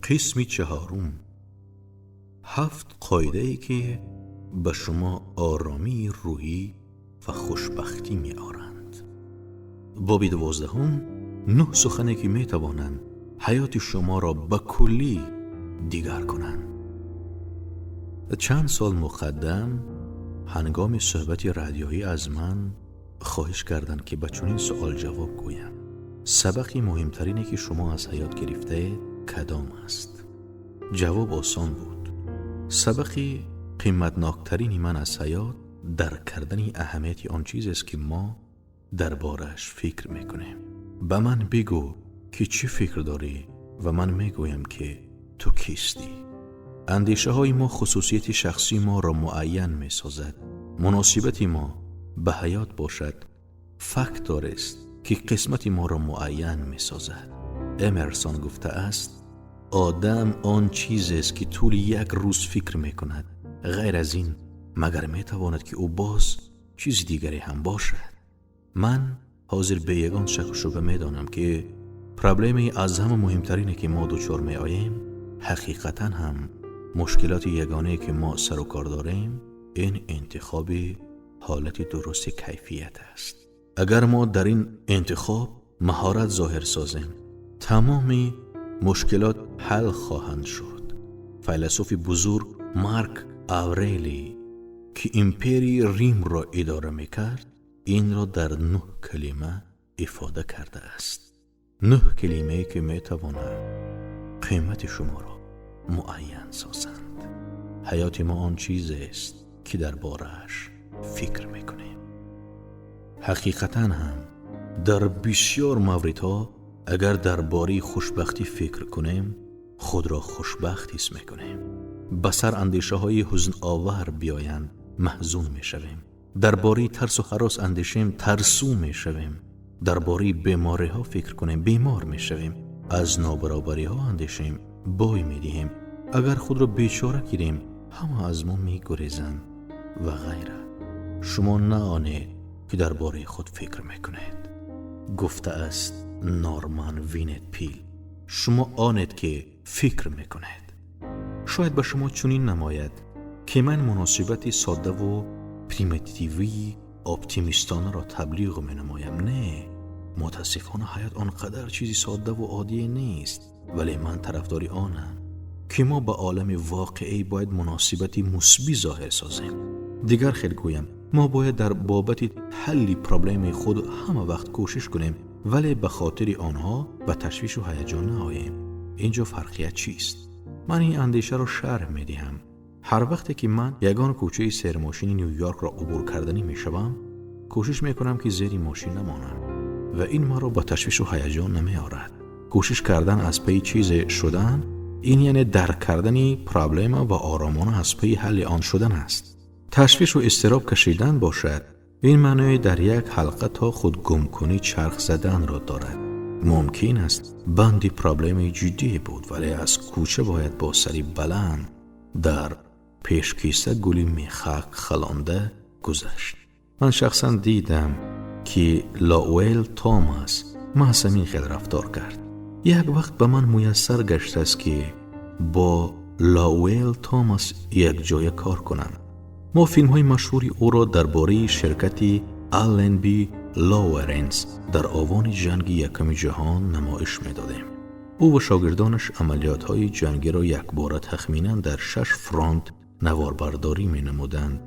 Қисми чаҳорум. Ҳафт қоидае, ки ба шумо оромии рӯҳӣ ва хушбахтӣ меоранд. Боби 12-ум. Нӯҳ сухане, ки метавонанд ҳаёти шуморо ба куллӣ дигар кунанд. Чанд сол муқаддам ҳангоми суҳбати радиоӣ аз ман хоҳиш карданд, ки ба чунин суол ҷавоб гӯям: сабақи муҳимтарине, ки шумо аз ҳаёт гирифтаед, кадом аст? Ҷавоб осон буд. Сабақи қиматноктарини ман аз ҳаёт дарк кардани аҳамияти он чизест, ки мо дар борааш фикр мекунем. Ба ман бигӯ, ки чӣ фикр дорӣ, ва ман мегӯям, ки ту кистӣ. Андешаҳои мо хусусияти шахсии моро муайян месозад. Муносибати мо ба ҳаёт бошад, факторест, ки қисмати моро муайян месозад. Эмерсон гуфтааст: «Одам он чизест, ки тӯли як рӯз фикр мекунад. Ғайр аз ин, магар метавонад, ки ӯ боз чизи дигаре ҳам бошад?» Ман ҳозир бе ягон шаку шубҳа медонам, ки проблемаи аз ҳама муҳимтарине, ки мо дучор меоем, ҳақиқатан ҳам мушкилоти ягонае, ки мо сару кор дорем, ин интихоби ҳолати дурусти кайфият аст. Агар мо дар ин интихоб маҳорат зоҳир созем, тамоми мушкилот ҳал хоҳанд шуд. Файласуфи бузург Марк Аврелий, ки империяи Римро идора мекард, инро дар нӯҳ калима ифода кардааст, нӯҳ калимае, ки метавонанд қимати шуморо муайян созанд. Ҳаёти мо он чизест, ки дар борааш фикр мекунем. Ҳақиқатан ҳам, дар бисёр мавридҳо, агар дар бораи хушбахтӣ фикр кунем, худро хушбахт ҳис мекунем. Ба сар андешаҳои ҳузновар биёянд, маҳзун мешавем. Дар бораи тарсу ҳарос андешем, тарсу мешавем. Дар бораи бемориҳо фикр кунем, бемор мешавем. Аз нобаробариҳо андешем, бой медиҳем. Агар худро бечора гирем, ҳама аз мо мегурезанд ва ғайра. «Шумо на онед, ки дар бораи худ фикр мекунед», гуфтааст Норман Винет Пил, «шумо онед, ки фикр мекунед». Шояд ба шумо чунин намояд, ки ман муносибати соддаву примитивии оптимистонаро таблиғ менамоям. Не, мутаассифона, ҳаёт он қадар чизи соддаву оддие нест, вале ман тарафдори онам, ки мо ба олами воқеӣ бояд муносибати мусбӣ зоҳир созем. Дигар хел гӯям, мо бояд дар бобати ҳалли проблемаи худ ҳама вақт кӯшиш кунем, вале ба хотири онҳо ба ташвишу ҳаяҷон наоем. Ин ҷо фарқият чист? Ман ин андешаро шарҳ медиҳам. Ҳар вақте ки ман ягон кӯчаи сермошини Ню-Йоркро убур карданӣ мешавам, кӯшиш мекунам, ки зери мошин намонам, ва ин маро ба ташвишу ҳаяҷон намеорад. Кӯшиш кардан аз пайи чизе шудан, ин яъне дарк кардани проблема ва оромона аз пайи ҳалли он шудан аст. Ташвишу изтироб кашидан бошад, ин маънои дар як ҳалқа то худгумкунӣ чарх заданро дорад. Мумкин аст, банди проблемаи ҷиддие буд, вале аз кӯча бояд бо сари баланд дар пешкиса гули мехак халонда гузашт. Ман шахсан дидам, ки Лоуэл Томас маҳз ҳамин хел рафтор кард. Як вақт ба ман муяссар гаштааст, ки бо Лоуэл Томас якҷоя кор кунам. Мо филмҳои машҳури ӯро дар бораи ширкати Алленби Лоуренс дар овони Ҷанги Якуми Ҷаҳон намоиш медодем. Ӯ ва шогирдонаш амалиётҳои ҷангиро якбора тахминан дар шаш фронт наворбардорӣ менамуданд.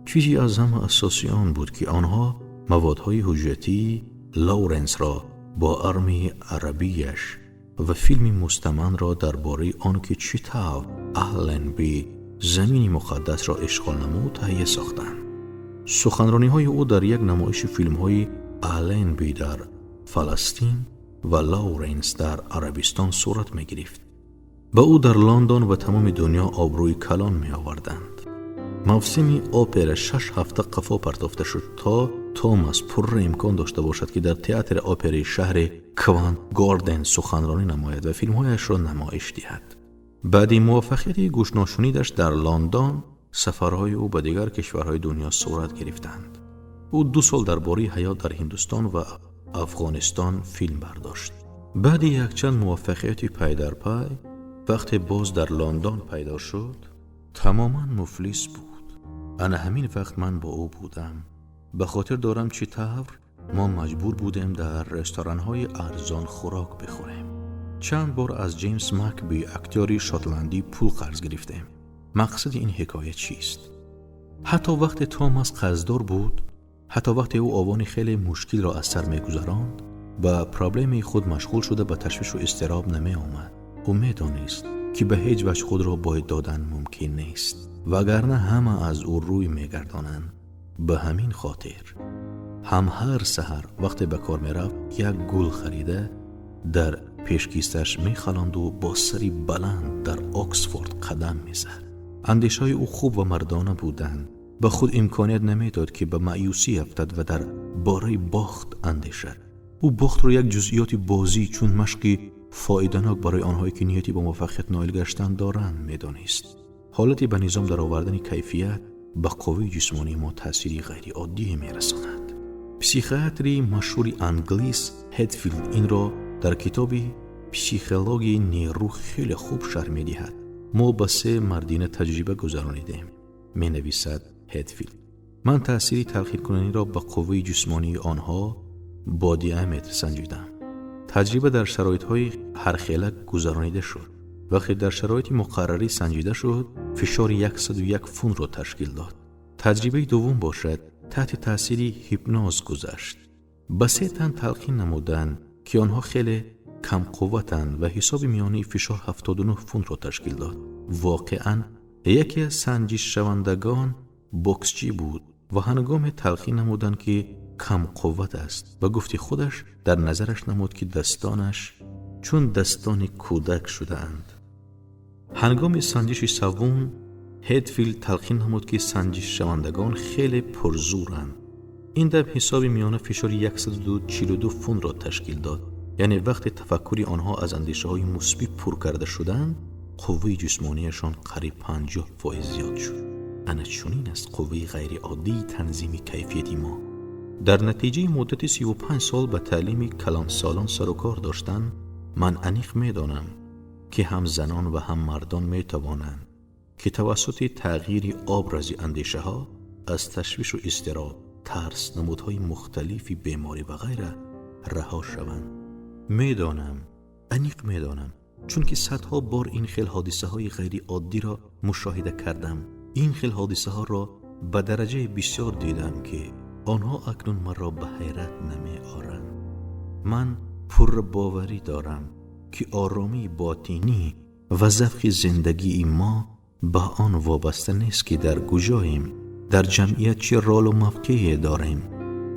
Чизи аз ҳама асосӣ он буд, ки онҳо маводҳои ҳуҷҷатии Лоуренсро бо армияи арабияш ва филми мустамандро дар бораи он ки чӣ тавр Алленби Замини Муқаддасро ишғол намуд, таҳия сохтанд. Суханрониҳои ӯ дар як намоиши филмҳои Алленби дар Фаластин ва Лоуренс дар Арабистон сурат мегирифт, ба ӯ дар Лондон ва тамоми дунё обрӯи калон меоварданд. Мавсими опера 6 ҳафта қафо партофта шуд, то Томас пурра имкон дошта бошад, ки дар театри операи шаҳри Ковент Горден суханронӣ намояд ва филмҳояшро намоиш диҳад. Баъди муваффақияти гӯшношунидаш дар Лондон, сафарҳои ӯ ба дигар кишварҳои дунё сурат гирифтанд. Ӯ 2 сол дар бораи ҳаёт дар Ҳиндустон ва Афғонистон филм бардошт. Баъди якчанд муваффақияти пай дар пай, Вақте боз дар Лондон пайдо шуд, тамоман муфлис буд. Ана ҳамин вақт ман бо ӯ будам. Ба хотир дорам, чӣ тавр мо маҷбур будем дар ресторанҳои арзон хӯрок бихӯрем. Чанд бор аз Ҷеймс Макби, актёри шотландӣ, пул қарз гирифтем. Мақсади ин ҳикоя чист? Ҳатто вақте Томас қарздор буд, ҳатто вақте ӯ овони хеле мушкилро аз сар мегузаронд, ба проблемаи худ машғул шуда ба ташвишу изтироб намеомад. Ӯ медонист, ки ба ҳеҷ ваҷҳ худро бой додан мумкин нест, вагарна ҳама аз ӯ рӯй мегардонанд. Ба ҳамин хотир ҳам ҳар саҳар вақте ба кор мерафт, як гул харида дар пешкисташ мехалонду бо сари баланд дар Оксфорд қадам мезад. Андешаҳои ӯ хуб ва мардона буданд. Ба худ имконият намедод, ки ба маъюсӣ афтад ва дар бораи бохт андешад. Ӯ бохтро як ҷузъиёти бозӣ, чун машқи фоиданок барои онҳое, ки нияти ба муваффақият ноил гаштан доранд, медонист. Ҳолати ба низом даровардани кайфият ба қувваи ҷисмонии мо таъсири ғайриоддие мерасонад. Психиатри машҳури англис Ҳедфилд инро дар китоби «Психологияи нерӯ» хеле хуб шарҳ медиҳад. Мо ба се мардина таҷриба гузаронидем, менависад Ҳедфилд. Ман таъсири талқинкунаниро ба қувваи ҷисмонии онҳо бо диаметр санҷидам. Таҷриба дар шароитҳои ҳархела гузаронида шуд. Вақте дар шароити муқаррарӣ санҷида шуд, фишори 101 фунтро ташкил дод. Таҷрибаи дуввум бошад, таҳти таъсири ҳипноз гузашт. Ба се тан талқин намуданд, ки онҳо хеле камқувватанд, ва ҳисоби миёнаи фишор 79 фунтро ташкил дод. Воқеан, яке аз санҷишшавандагон боксчӣ буд ва ҳангоме талқин намуданд, ки камқувват аст, ба гуфти худаш, дар назараш намуд, ки дастонаш чун дастони кӯдак шудаанд. Ҳангоми санҷиши саввум Ҳедфилд талқин намуд, ки санҷишшавандагон хеле пурзӯранд. Ин дафъ ҳисоби миёна фишори 142 фунтро ташкил дод. Яъне вақте тафаккури онҳо аз андешаҳои мусбӣ пур карда шуданд, қувваи ҷисмонияшон қариб 50% зиёд шуд. Ана чунин аст қувваи ғайриоддии танзими кайфияти мо. Дар натиҷаи муддати 35 сол ба таълими калонсолон сарукор доштан, ман аниқ медонам, ки ҳам занон ва ҳам мардон метавонанд, ки тавассути тағйири образи андешаҳо аз ташвишу изтироб, тарс, намудҳои мухталифи беморӣ ва ғайра раҳо шаванд. Медонам, аниқ медонам, чунки садҳо бор ин хел ҳодисаҳои ғайриоддиро мушоҳида кардам. Ин хел ҳодисаҳоро ба дараҷаи бисёр дидам, ки онҳо акнун маро ба ҳайрат намеоранд. Ман пурбоварӣ дорам, ки оромии ботинӣ ва завқи зиндагии мо ба он вобаста нест, ки дар куҷоем, дар ҷамъият чӣ ролу мавқеие дорем,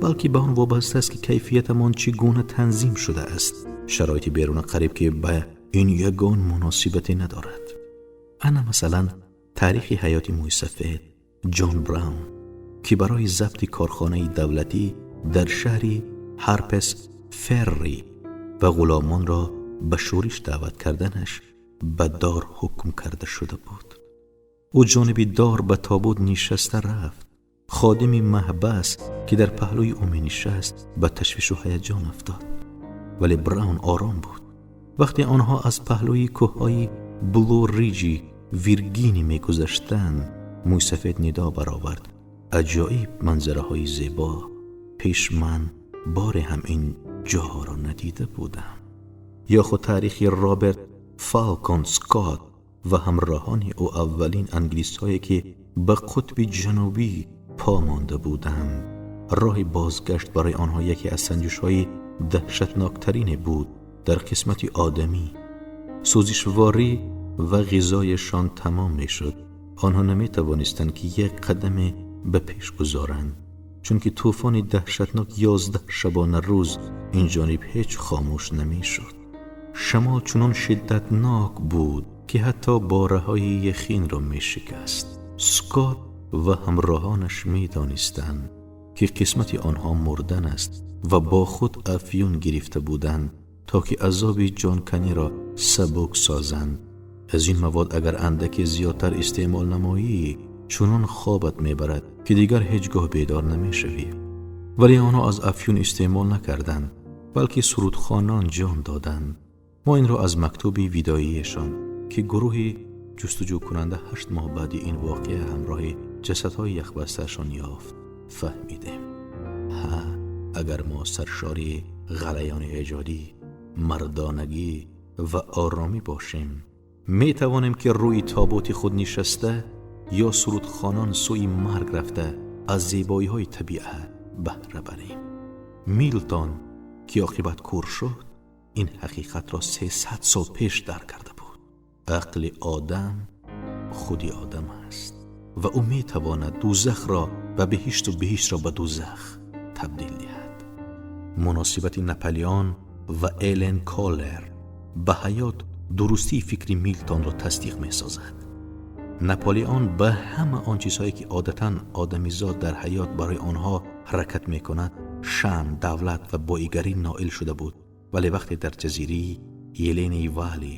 балки ба он вобаста аст, ки кайфиятамон чӣ гуна танзим шудааст. Шароити беруна қариб ки ба ин ягон муносибате надорад. Ана масалан, таърихи ҳаёти мӯйсафед Ҷон Браун, ки барои забти корхонаи давлатӣ дар шаҳри Ҳарпес Ферри ва ғуломонро ба шӯриш даъват карданаш ба дор ҳукм карда шуда буд. Ӯ ҷониби дор ба тобут нишаста рафт. Ходими маҳбас, ки дар паҳлӯи ӯ менишаст, ба ташвишу ҳаяҷон афтод, вале Браун ором буд. Вақте онҳо аз паҳлӯи кӯҳҳои Блу Риҷи Виргини мегузаштанд, мӯйсафед нидо баровард: «Аҷоиб манзараҳои зебо! Пеш ман боре ҳам ин ҷоҳоро надида будам». Ё худ таърихи Роберт Фалкон Скотт ва ҳамроҳони ӯ, аввалин англисҳое, ки ба қутби ҷанубӣ по монда буданд. Роҳи бозгашт барои онҳо яке аз санҷишҳои даҳшатноктарине буд дар қисмати одамӣ. Сӯзишворӣ ва ғизояшон тамом мешуд. Онҳо наметавонистанд, ки як қадаме ба пеш гузоранд, чунки тӯфони даҳшатнок 11 шабона рӯз ин ҷониб ҳеҷ хомӯш намешуд. Шамол чунон шиддатнок буд, ки ҳатто бораҳои яхинро мешикаст. Скотт ва ҳамроҳонаш медонистанд, ки қисмати онҳо мурдан аст, ва бо худ афюн гирифта буданд, то ки азоби ҷонканиро сабук созанд. Аз ин мавод агар андаке зиёдтар истеъмол намоӣ, чунон хобат мебарад, ки дигар ҳеҷ гоҳ бедор намешавӣ. Вале онҳо аз афюн истеъмол накарданд, балки сурудхонон ҷон доданд. Мо инро аз мактуби видоияшон, ки гурӯҳи ҷустуҷӯкунанда 8 моҳ баъди ин воқеа ҳамроҳи ҷасадҳои яхбастаашон ёфт, фаҳмидем. Ҳа, агар мо саршори ғалаёни эҷодӣ, мардонагӣ ва оромӣ бошем, метавонем ки рӯи тобути худ нишаста ё сурудхонон сӯи марг рафта аз зебоиҳои табиат баҳра барем. Милтон, ки оқибат кур шуд, ин ҳақиқатро 300 сол пеш дарк карда буд. Ақли одам худи одам аст ва ӯ метавонад дӯзахро ба биҳишту биҳиштро ба дӯзах табдил диҳад. Муносибати Наполеон ва Элен Коллер ба ҳаёт дурустии фикри Милтонро тасдиқ месозад. Наполеон ба ҳама он чизҳое ки одатан одамизод дар ҳаёт барои онҳо ҳаракат мекунад, шаън, давлат ва боигарӣ ноил шуда буд, вале вақте дар ҷазираи Еленаи Вали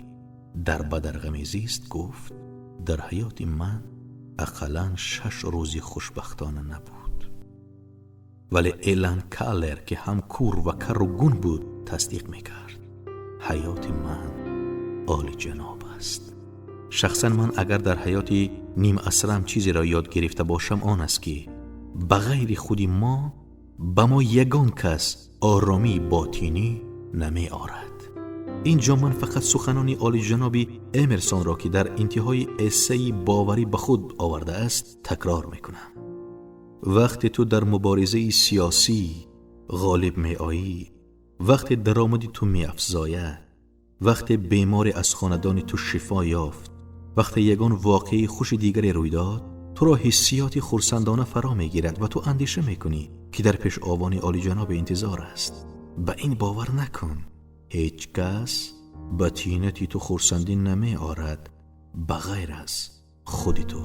дар бадарғамезист, гуфт: дар ҳаёти ман ақаллан 6 рӯзи хушбахтона набуд. Вале Элан Каллер, ки ҳам кур ва кару гун буд, тасдиқ мекард: ҳаёти ман олиҷаноб аст. Шахсан ман агар дар ҳаёти нимасрам чизеро ёд гирифта бошам, он аст ки ба ғайри худи мо ба мо ягон кас оромии ботинӣ намеорад. Инҷо ман фақат суханони олиҷаноби Эмерсонро, ки дар интиҳои эссеи боварӣ ба худ овардааст, такрор мекунам. Вақте ту дар муборизаи сиёсӣ ғолиб меоӣ, вақте даромади ту меафзояд, вақте беморе аз хонадони ту шифо ёфт, вақте ягон воқеаи хуши дигаре рӯй дод, туро ҳиссиёти хурсандона фаро мегирад ва ту андеша мекунӣ, ки дар пеш овони олиҷаноби интизор аст. Ба ин бовар накун. Ҳеҷ кас ба тинати ту хурсандӣ намеорад ба ғайр аз худи ту.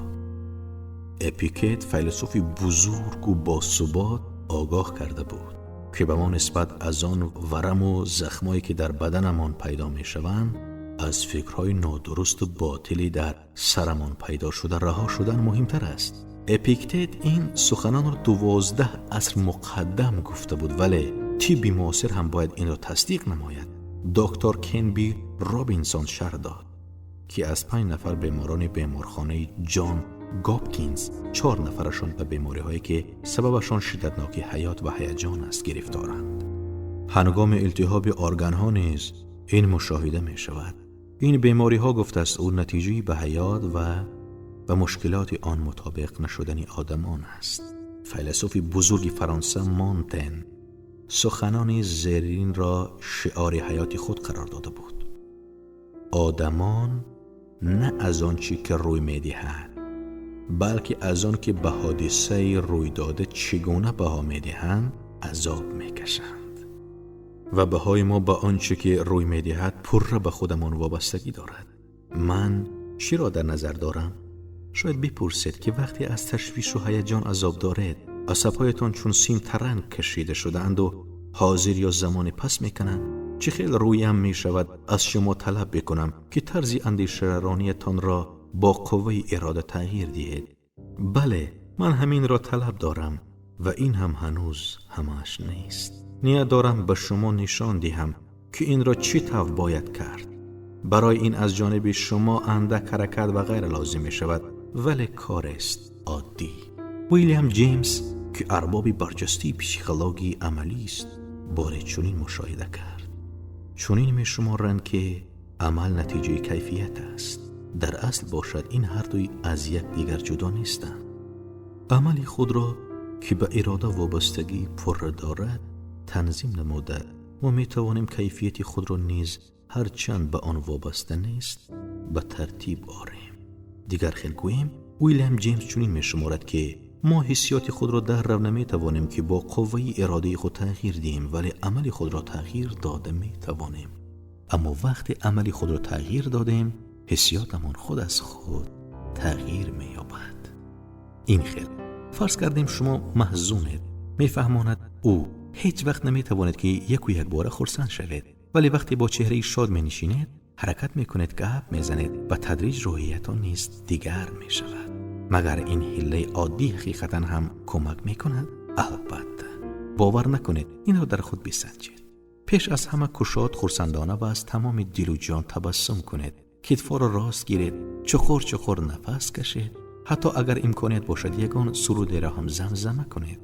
Эпикет, файласуфи бузургу босубот, огоҳ карда буд, ки ба мо нисбат аз он вараму захмое ки дар баданамон пайдо мешаванд, аз фикрҳои нодурусту ботилӣ дар сарамон пайдо шуда раҳо шудан муҳимтар аст. Эпиктет ин суханонро 12 аср муқаддам гуфта буд, вале тибби муосир ҳам бояд инро тасдиқ намояд. Доктор Кенби Робинсон шарҳ дод, ки аз 5 нафар беморони беморхонаи Ҷон Гопкинс 4 нафарашон ба бемориҳое ки сабабашон шиддатнокии ҳаёт ва ҳаяҷон аст гирифторанд. Ҳангоми илтиҳоби органҳо низ ин мушоҳида мешавад. Ин бемориҳо, гуфтааст ӯ, натиҷаи ба ҳаёт ва ба мушкилоти он мутобиқ нашудани одамон аст. Файласуфи бузурги Фаронса Монтен суханони зеринро шиори ҳаёти худ қарор дода буд: одамон на аз он чӣ ки рӯй медиҳад, балки аз он ки ба ҳодисаи рӯйдода чӣ гуна баҳо медиҳанд, азоб мекашанд. Ва баҳои мо ба он чӣ ки рӯй медиҳад пурра ба худамон вобастагӣ дорад. Ман чиро дар назар дорам? Шояд бипурсед, ки вақте аз ташвишу ҳаяҷон азоб доред, асабҳоятон чун сим таранг кашида шудаанду ҳозир ё замоне пас мекунанд, чӣ хел рӯям мешавад аз шумо талаб бикунам, ки тарзи андешарониятонро бо қувваи ирода тағйир диҳед? Бале, ман ҳаминро талаб дорам ва ин ҳам ҳанӯз ҳамааш нест. Ният дорам ба шумо нишон диҳам, ки инро чӣ тавр бояд кард. Барои ин аз ҷониби шумо андак ҳаракат ва ғайра лозим мешавад, вале корест оддӣ. Уилям Ҷеймс, ки арбоби барҷастаи психологияи амалист, боре чунин мушоҳида кард: чунин мешуморанд, ки амал натиҷаи кайфият аст. Дар асл бошад, ин ҳардуи аз якдигар ҷудо нестанд. Амали худро, ки ба ирода вобастагии пурра дорад, танзим намуда, мо метавонем кайфияти худро низ, ҳарчанд ба он вобаста нест, ба тартиб орем. Дигар хел гӯем, Уилям Ҷеймс чунин мешуморад, ки мо ҳиссиёти худро дар рав наметавонем, ки бо қувваи иродаи худ тағйир диҳем, вале амали худро тағйир дода метавонем. Аммо вақте амали худро тағйир додем, ҳиссиётамон худ аз худ тағйир меёбад. Ин хел фарз кардем, шумо маҳзунед, мефаҳмонад ӯ, ҳеҷ вақт наметавонед, ки яку якбора хурсанд шавед, вале вақте бо чеҳраи шод менишинед, ҳаракат мекунед, гап мезанед, ба тадриҷ рӯҳиятон низ дигар мешавад. Магар ин ҳиллаи оддӣ ҳақиқатан ҳам кӯмак мекунад? Албатта. Бовар накунед, инро дар худ бисанҷед. Пеш аз ҳама кушод, хурсандона ва аз тамоми дилу ҷон табассум кунед. Китфҳоро рост гиред, чуқур чуқур нафас кашед. Ҳатто агар имконият бошад, ягон сурудеро ҳам замзама кунед.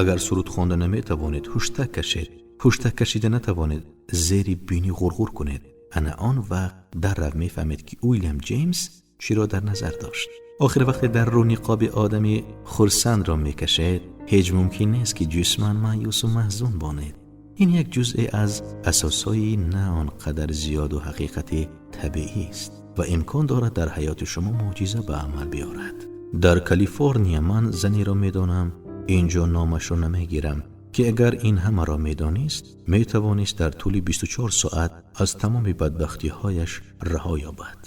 Агар суруд хонда наметавонед, ҳуштак кашед. Ҳуштак кашида натавонед, зери бинӣ ғурғур кунед. Ана он вақт даррав мефаҳмед, ки Уильям Ҷеймс чиро дар назар дошт. Охир вақте дар рӯ ниқоби одами хурсандро мекашед, ҳеҷ мумкин нест, ки ҷисман маъюсу маҳзун бонед. Ин як ҷузъе аз асосҳои на он қадар зиёду ҳақиқати табиист ва имкон дорад дар ҳаёти шумо мӯъҷиза ба амал биёрад. Дар Калифорния ман занеро медонам, инҷо номашро намегирам, ки агар ин ҳамаро медонист, метавонист дар тӯли 24 соат аз тамоми бадбахтиҳояш раҳо ёбад.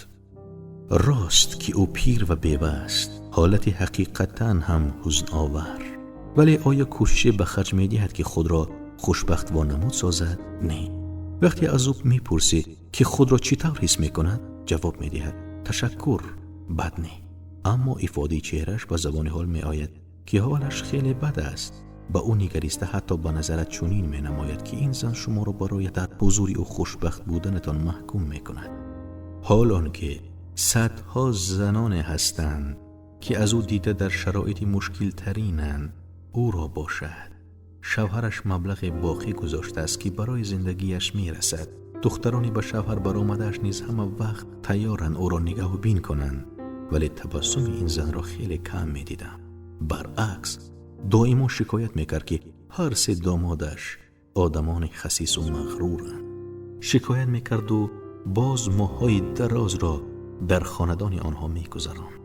Рост ки ӯ пир ва бева аст, ҳолати ҳақиқатан ҳам ҳузновар. Вале оё кӯшише ба харҷ медиҳад, ки худро хушбахт вонамуд созад? Не. Вақте аз ӯ мепурсӣ, ки худро чӣ тавр ҳис мекунад, ҷавоб медиҳад: ташаккур, бад не. Аммо ифодаи чеҳраш ба забони ҳол меояд, ки ҳолаш хеле бад аст. Ба ӯ нигариста ҳатто ба назарат чунин менамояд, ки ин зан шуморо барои дар ҳузури ӯ хушбахт буданатон маҳкум мекунад. Ҳол он ки садҳо заноне ҳастанд, ки аз ӯ дида дар шароити мушкилтаринанд, ӯро бошад шавҳараш маблағе боқӣ гузоштааст, ки барои зиндагиаш мерасад. Духтарони ба шавҳар баромадааш низ ҳама вақт тайёранд ӯро нигаҳу бин кунанд. Вале табассуми ин занро хеле кам медидам. Баръакс, доимо шикоят мекард, ки ҳар се домодаш одамони хасису мағруранд. Шикоят мекарду боз моҳҳои дарозро дар хонадони онҳо мегузаронд.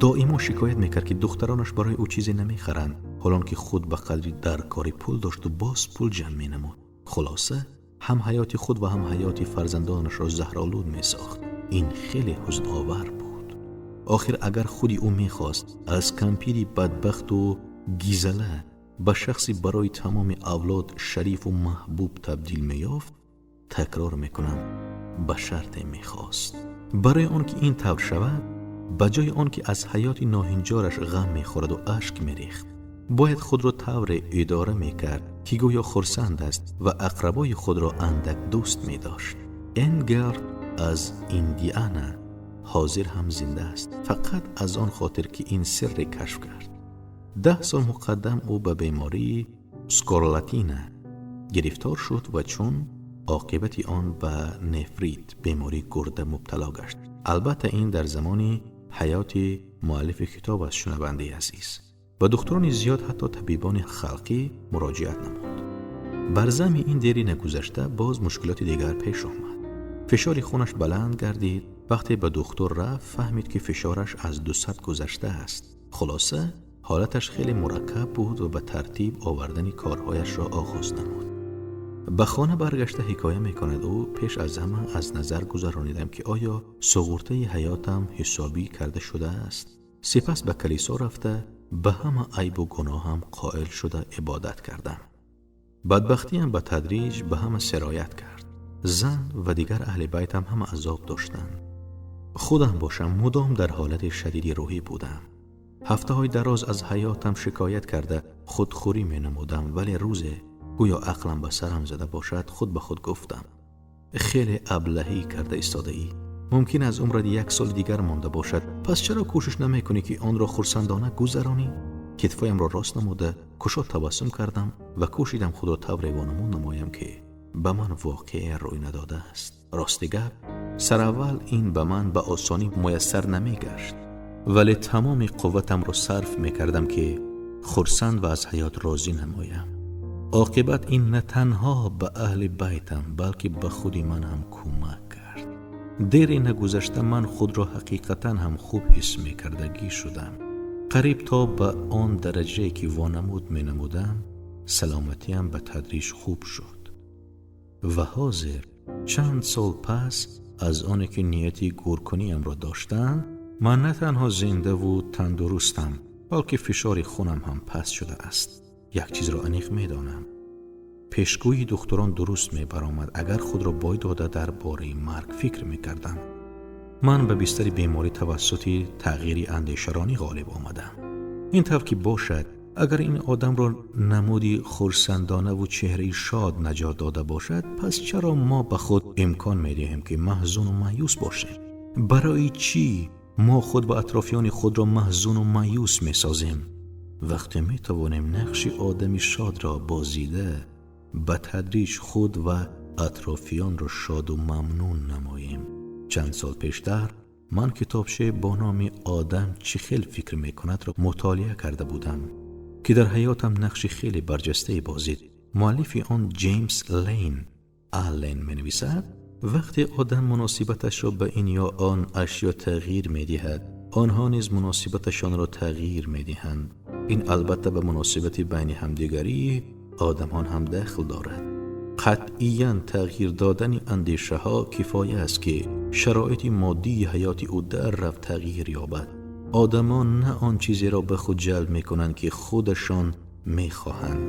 Доимо шикоят мекард, ки духтаронаш барои ӯ чизе намехаранд, ҳолон ки худ ба қадри даркори пул дошту боз пул ҷамъ менамуд. Хулоса, ҳам ҳаёти худ ва ҳам ҳаёти фарзандонашро заҳролуд месохт. Ин хеле ҳузновар буд. Охир агар худи ӯ мехост аз кампири бадбахту гизала ба шахси барои тамоми авлод шарифу маҳбуб табдил меёфт, такрор мекунам, ба шарте мехост. Барои он ки ин тавр шавад, ба ҷои он ки аз ҳаёти ноҳинҷораш ғам мехӯраду ашк мерехт, бояд худро тавре идора мекард, ки гӯё хурсанд аст ва ақрабои худро андак дӯст медошт. Энгерт аз Индиана ҳозир ҳам зинда аст, фақат аз он хотир, ки ин сирре кашф кард. 10 сол муқаддам ӯ ба бемории скарлатина гирифтор шуд ва чун оқибати он ба нефрит, бемории гурда, мубтало гашт. Албатта, ин дар замони ҳаёти муаллифи китоб аст, шунавандаи азиз. Ба духтурони зиёд, ҳатто табибони халқӣ муроҷиат намуд. Бар замми ин дери нагузашта боз мушкилоти дигар пеш омад. Фишори хунаш баланд гардид. Вақте ба духтур рафт, фаҳмид, ки фишораш аз 200 гузашта аст. Хулоса, ҳолаташ хеле мураккаб буд ва ба тартиб овардани корҳояшро оғоз намуд. Ба хона баргашта ҳикоя мекунад ӯ: пеш аз ҳама аз назар гузаронидам, ки оё суғуртаи ҳаётам ҳисобӣ карда шудааст. Сипас ба калисо рафта, ба ҳама айбу гуноҳам қоил шуда ибодат кардам. Бадбахтиам ба тадриҷ ба ҳама сироят кард. Зан ва дигар аҳли байтам ҳама азоб доштанд. Худам бошам, мудом дар ҳолати шадиди рӯҳӣ будам. Ҳафтаҳои дароз аз ҳаётам шикоят карда худхӯрӣ менамудам, вале рӯзе гӯё ақлам ба сарам зада бошад, худ ба худ гуфтам: хеле аблаҳӣ карда истодаӣ. Мумкин аз умрат як соли дигар монда бошад, пас чаро кӯшиш намекунӣ, ки онро хурсандона гузаронӣ? Китфоямро рост намуда, кушод табассум кардам ва кӯшидам худро тавре вонамуд намоям, ки ба ман воқеа рӯй надодааст. Рости гап, сараввал ин ба ман ба осонӣ муяссар намегашт, вале тамоми қувватамро сарф мекардам, ки хурсанд ва аз ҳаёт розӣ намоям. Оқибат ин на танҳо ба аҳли байтам, балки ба худи ман ҳам кӯмак кард. Дере нагузашта ман худро ҳақиқатан ҳам хуб ҳис мекардагӣ шудам. Қариб то ба он дараҷае, ки вонамуд менамудам, саломатиам ба тадриҷ хуб шуд. Ва ҳозир, чанд сол пас аз оне ки нияти гӯркуниамро доштам, ман на танҳо зиндаву тандурустам, балки фишори хунам ҳам паст шудааст. Як чизро аниқ медонам: пешгӯии духтурон дуруст мебаромад. Агар худро бой дода дар бораи марг фикр мекардам, ман ба бистари беморӣ тавассути тағйири андешаронӣ ғолиб омадам. Ин тавр ки бошад. Агар ин одамро намуди хурсандонаву чеҳраи шод наҷот дода бошад, пас чаро мо ба худ имкон медиҳем, ки маҳзуну маъюс бошем? Барои чӣ мо худ ва атрофиёни худро маҳзуну маъюс месозем? Вақте метавонем нақши одами шодро бозида, ба тадриҷ худ ва атрофиёнро шоду мамнун намоем. Чанд сол пештар ман китобче бо номи «Одам чӣ хел фикр мекунад»-ро мутолиа карда будам, ки дар ҳаётам нақши хеле барҷастае бозид. Муаллифи он Ҷеймс Лейн Аллен менависад: вақте одам муносибаташро ба ин ё он ашё тағйир медиҳад, онҳо низ муносибаташонро тағйир медиҳанд. Ин албатта ба муносибати байни ҳамдигарии одамон ҳам дахл дорад. Қатъиян тағйир додани андешаҳо кифоя аст, ки шароити моддии ҳаёти ӯ дар рафт тағйир ёбад. Одамон на он чизеро ба худ ҷалб мекунанд, ки худашон мехоҳанд,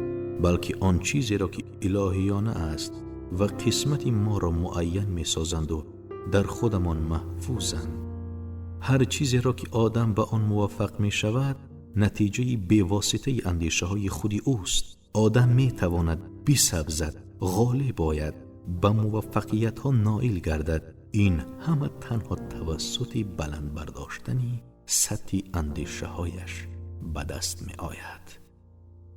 балки он чизеро, ки илоҳиёна аст ва қисмати моро муайян месозанду дар худамон маҳфузанд. Ҳар чизеро, ки одам ба он муваффақ мешавад, натиҷаи бевоситаи андешаҳои худи ӯст. Одам метавонад бисабзад, ғолиб ояд, ба муваффақиятҳо ноил гардад. Ин ҳама танҳо тавассути баланд бардоштани сатҳи андешаҳояш ба даст меояд.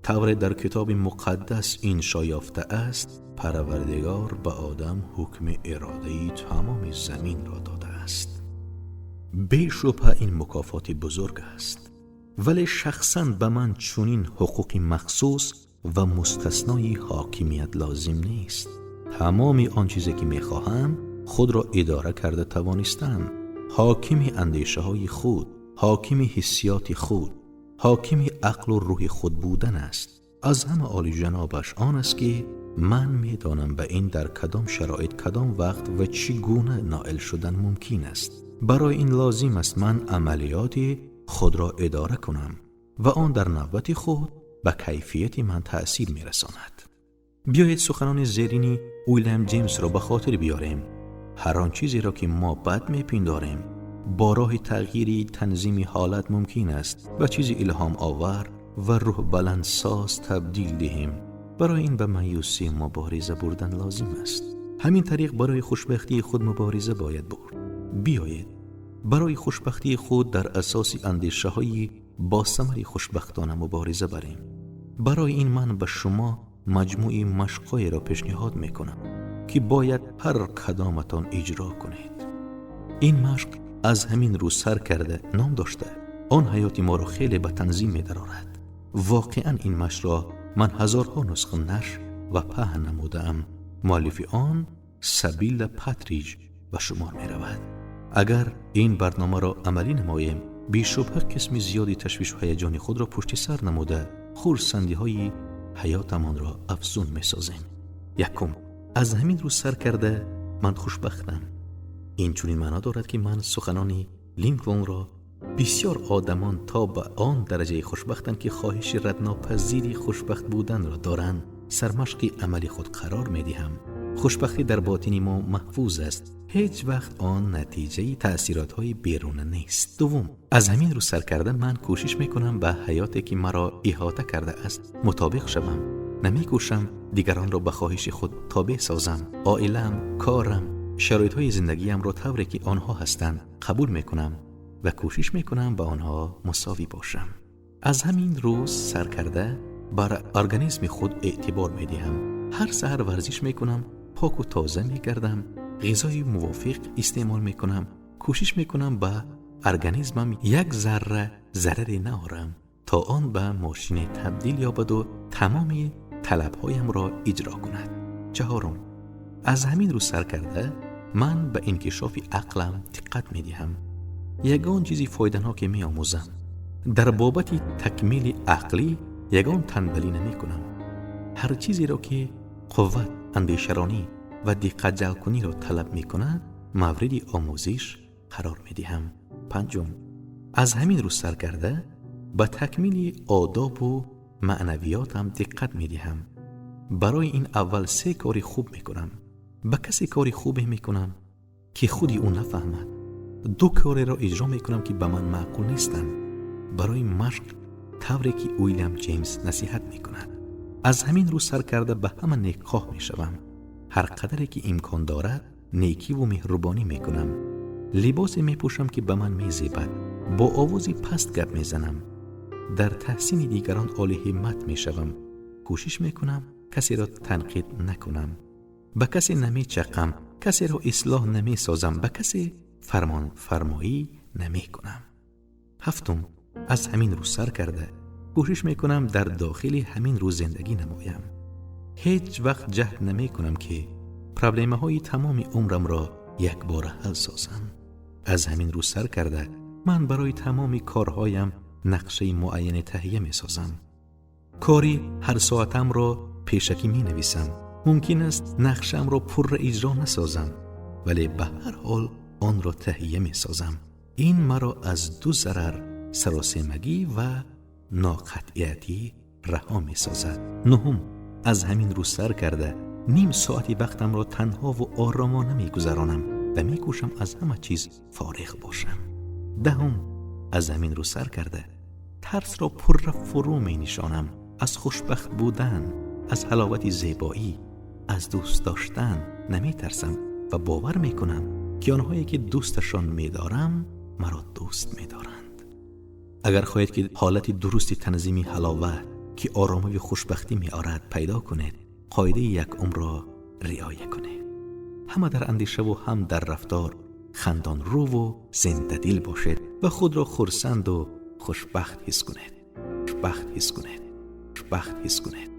Тавре дар китоби муқаддас иншо ёфта аст, Парвардигор ба одам ҳукми иродаи тамоми заминро додааст. Бешубҳа, ин мукофоти бузург аст, вале шахсан ба ман чунин ҳуқуқи махсус ва мустаснои ҳокимият лозим нест. Тамоми он чизе, ки мехоҳам, худро идора карда тавонистан, ҳокими андешаҳои худ, ҳокими ҳиссиёти худ, ҳокими ақлу рӯҳи худ будан аст. Аз ҳама олиҷанобаш он аст, ки ман медонам, ба ин дар кадом шароит, кадом вақт ва чӣ гуна ноил шудан мумкин аст. Барои ин лозим аст ман амалиёти худро идора кунам ва он дар навбати худ ба кайфияти ман таъсир мерасонад. Биёед, суханони зерини Уилям Ҷеймсро ба хотир биёрем: ҳар он чизеро, ки мо бад мепиндорем, бо роҳи тағйири танзими ҳолат мумкин аст ба чизи илҳомовар ва рӯҳбаландсоз табдил диҳем. Барои ин ба маъюсӣ мубориза бурдан лозим аст. Ҳамин тариқ барои хушбахтии худ мубориза бояд бурд. Биёед, барои хушбахтии худ дар асоси андешаҳои босамари хушбахтона мубориза барем. Барои ин ман ба шумо маҷмӯи машқҳоеро пешниҳод мекунам, ки бояд ҳар кадоматон иҷро кунед. Ин машқ аз ҳамин рӯз сар карда ном дошта, он ҳаёти моро хеле ба танзим медарорад. Воқеан, ин машқро ман ҳазорҳо нусха нашр ва паҳн намудаам. Муаллифи он Сабила Патриҷ ба шумор меравад. Агар ин барномаро амалӣ намоем, бешубҳа қисми зиёди ташвишу ҳаяҷони худро пушти сар намуда, хурсандиҳои ҳаётамонро афзун месозем. Якум: аз ҳамин рӯз сар карда ман хушбахтам. Ин чунин маъно дорад, ки ман суханони Линколнро «Бисёр одамон то ба он дараҷаи хушбахтанд, ки хоҳиши раднопазири хушбахт буданро доранд», сармашқи амали худ қарор медиҳам. Хушбахтӣ дар ботини мо маҳфуз аст. Ҳеҷ вақт он натиҷаи таъсиротҳои беруна нест. Дуввум: аз ҳамин рӯз сар карда ман кӯшиш мекунам ба ҳаёте, ки маро иҳота кардааст, мутобиқ шавам. Намекӯшам дигаронро ба хоҳиши худ тобеъ созам. Оилаам, корам, шароитҳои зиндагиамро тавре, ки онҳо ҳастанд, қабул мекунам ва кӯшиш мекунам ба онҳо мусовӣ бошам. Аз ҳамин рӯз сар карда бар организми худ эътибор медиҳам. Ҳар саҳар варзиш мекунам, поку тоза мегардам, ғизои мувофиқ истеъмол мекунам. Кӯшиш мекунам ба организмам як зарра зараре наорам, то он ба мошине табдил ёбаду тамоми талабҳоямро иҷро кунад. Чаҳорум: аз ҳамин рӯз сар карда ман ба инкишофи ақлам диққат медиҳам. Ягон чизи фоиданоке меомӯзам. Дар бобати такмили ақлӣ ягон танбалӣ намекунам. Ҳар чизеро, ки қувват, андешаронӣ ва диққатҷалбкуниро талаб мекунад, мавриди омӯзиш қарор медиҳам. Панҷум: аз ҳамин рӯз сар карда ба такмили одобу маънавиётам диққат медиҳам. Барои ин аввал се кори хуб мекунам. Ба касе кори хубе мекунам, ки худи ӯ нафаҳмад. Ду кореро иҷро мекунам, ки ба ман маъқул нестанд. Барои машқ Тавре ки Уилям Ҷеймс насиҳат мекунад: аз ҳамин рӯз сар карда ба ҳама некхоҳ мешавам. Ҳар қадаре ки имкон дорад, некиву меҳрубонӣ мекунам. Либосе мепӯшам, ки ба ман мезебад. Бо овози паст гап мезанам. Дар таҳсини дигарон олиҳиммат мешавам. Кӯшиш мекунам, касеро танқид накунам. Ба касе намечаққам, касеро ислоҳ намесозам, ба касе фармонфармоӣ намекунам. Ҳафтум, аз ҳамин рӯз сар карда кӯшиш мекунам дар дохили ҳамин рӯз зиндагӣ намоям. Ҳеҷ вақт ҷаҳд намекунам, ки проблемаҳои тамоми умрамро якбора ҳал созам. Аз ҳамин рӯз сар карда ман барои тамоми корҳоям нақшаи муайяне таҳия месозам. Кори ҳар соатамро пешакӣ менависам. Мумкин аст, нақшаамро пурра иҷро насозам, вале ба ҳар ҳол онро таҳия месозам. Ин маро аз ду зарар, саросемагӣ ва ноқатъиятӣ, раҳо месозад. Нуҳум, аз ҳамин рӯз сар карда ним соати вақтамро танҳову оромона мегузаронам ва мекӯшам аз ҳама чиз фориғ бошам. Даҳум, аз ҳамин рӯз сар карда тарсро пурра фурӯ менишонам. Аз хушбахт будан, аз ҳаловати зебоӣ, аз дӯст доштан наметарсам ва бовар мекунам, ки онҳое ки дӯсташон медорам, маро дӯст медоранд. Агар хоҳед, ки ҳолати дурусти танзими ҳаловат, ки оромиву хушбахтӣ меорад, пайдо кунед, қоидаи якумро риоя кунед. Ҳама дар андешаву ҳам дар рафтор хандонрӯву зиндадил бошед ва худро хурсанду хушбахт ҳис кунед, хушбахт ҳис кунед, хушбахт ҳис кунед.